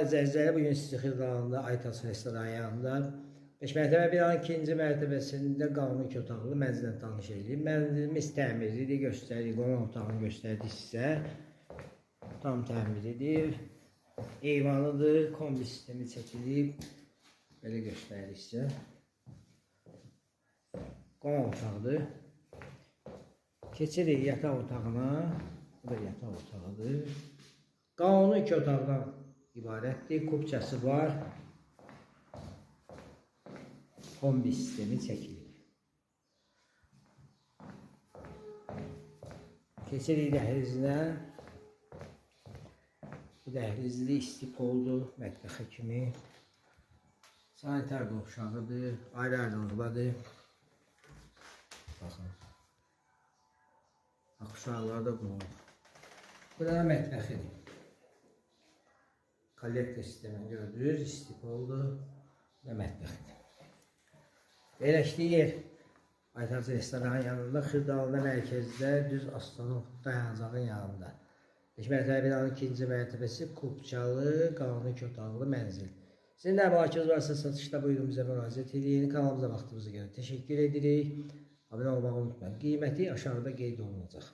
əziz izləyicilər, bugün sizi Xırdalan'da Aytaç restoranı yanında 5 mərtəbə binanın ikinci mərtəbəsində qanuni iki otaqlı mənzillə tanış edirik. Mənzilimiz təmirlidir, göstəririk, qonaq otağını göstərdik sizə. Tam təmirlidir. Eyvanıdır, kombi sistemi çəkilib. Belə göstəririk sizə. Qonaq otağıdır. Keçirik yataq otağına. Bu da yataq otağıdır. Qanuni iki otaqdan ibarətdir. Kupçası var. Kombi sistemi çəkilib. Keçirik dəhlizinə. Bu dəhlizli istipoldur, mətbəxə kimi. Sanitar qovşağıdır, ayrı-ayrılıqdadır. Baxın. Uşaqlar da qurulub. Bu da mətbəxidir. Kollektor sistemini gördünüz, istipoldur və mətbəxidir. Yerləşdiyi yer Aytaç restoranın yanında, Xırdalıda mərkəzdə, düz Aslanov dayanacağın yanında. 5 mərtəbə binanın ikinci mərtəbəsi kupçalı, qanuni iki otaqlı mənzil. Sizin də əmlakınız varsa satışda buyurun bizə müraciət edin. Kanalımıza vaxtınızı görə təşəkkür edirik. Abunə olmağı unutmayın. Qiyməti aşağıda qeyd olunacaq.